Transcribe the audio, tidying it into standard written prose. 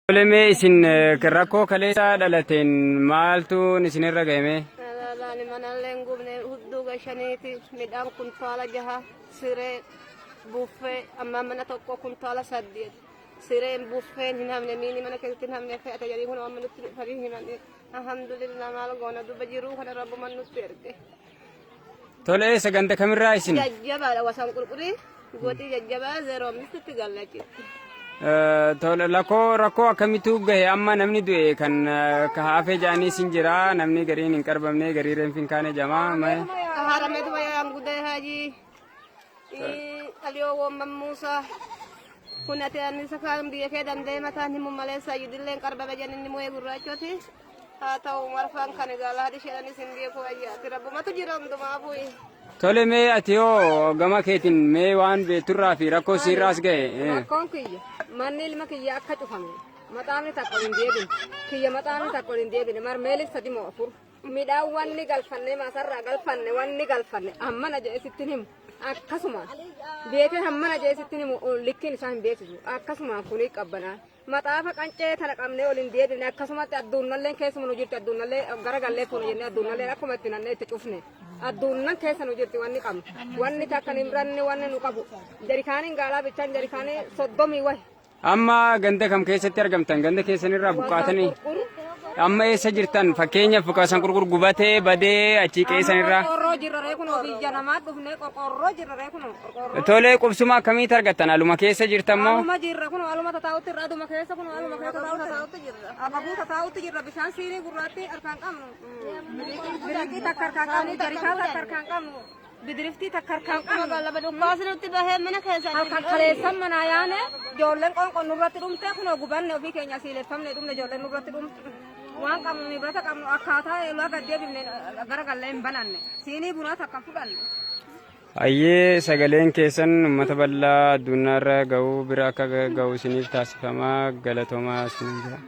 Tole mee isin rakkoo kaleessa dhalateen maaltu isinirra ga'e mee? Alaalaani manallee hin gubne hudduu gashaniiti midhaan kuntaala jaha siree buffee ammaa mana tokko kuntaala saddeet sireen buffeen hin hafne miini mana keessatti hin hafne fe'ate jedhanii kun amma nutti dhufanii himanii alhamdulillah maal goona duba jiruu kana rabbuman nutti erge. Tole eessa ganda kamirraa isin? Jajjabaadha wasaan qurqurii gootii jajjabaa zeeroo ammistitti gallachitti. Tole lakkoo rakkoo akkamitu gahe amma namni du'e kan ka hafe jedhanii isin jira namni gariin hin qarbamne garii reenfi hin kaane jamaa. Haramee duba yaan gudee haajii. Aliyoo woomman Muusaa. Kun ati annisa kaan biyya kee danda'e mataan himu malee sayyidilleen qarbame jenninni mu'ee gurraachooti. Haa ta'u marfaan kan egaa laadi isheedhanis hin beeku ayyaati rabbumatu jira hundumaafuu. Tole mee ati hoo gama keetiin mee waan beekturraa fi rakkoo siirraas gahe. Rakkoon kiyya manni ilma kiyya akka cufame maxaafni takka ol hin deebine kiyya maxaafni takka ol hin deebine marmeelis sadi moo afur midhaan wanni galfanne maasarraa galfanne wanni galfanne hammana jedhe sittin himu akkasuma beekee hammana jedhe sittin himu likkiin isaa hin beeksisu akkasuma kunii qabbanaa Maxaafa qancee tana qabnee ol hin deebifne akkasumatti adduunnalleen keessuma nu jirti adduunnallee gara gallee fuuna jennee adduunnalleen akkuma itti nannee itti cufne adduunnan keessa nu jirti wanni qabnu wanni takka nimranni wanni nu qabu jarikaaniin gaalaa bichaan jarikaanii 30 wahi. Amma ganda kam keessatti argamtan? Ganda keessanirraa buqqaatanii? Amma eessa jirtan? Fakkeenyaaf buqqaasan qurqur gubatee badee achii qeessanirraa. Qorqorroo jirra ree kunoo biyya namaa dhufnee qorqorroo jirra ree kunoo qorqorroo. Tolee qubsuma akkamiitti argattan? Aluma keessa jirtan moo? Aluma jirra kunoo aluma tataa'utti irra aduma keessa kunoo aluma keessa tataa'utti jirra. Ababuu tataa'utti jirra bishaan siinii gurraatti harkaan qabnu. Biriqii takka harkaan qabnu jarikaa takka harkaan qabnu. Bidiriftii takka harkaan qabnu. Laba dhukkaasni nutti bahee mana keessa. Halkan kaleessan manaa yaane ijoolleen qoonqon nurratti dhumte kunoo gubanne ofii keenya siileffamne dhumne ijoolleen nurratti dhumte. Waan qabnu nibrata qabnu akkaataa elaa gad deebifne gara gallee hin bananne. Siinii bunaa takka hin fudhanne. Hayyee sagaleen keessan uummata bal'aa addunyaarra ga'uu bira akka ga'u isiniif taasifama galatoomaa isiniin jedha.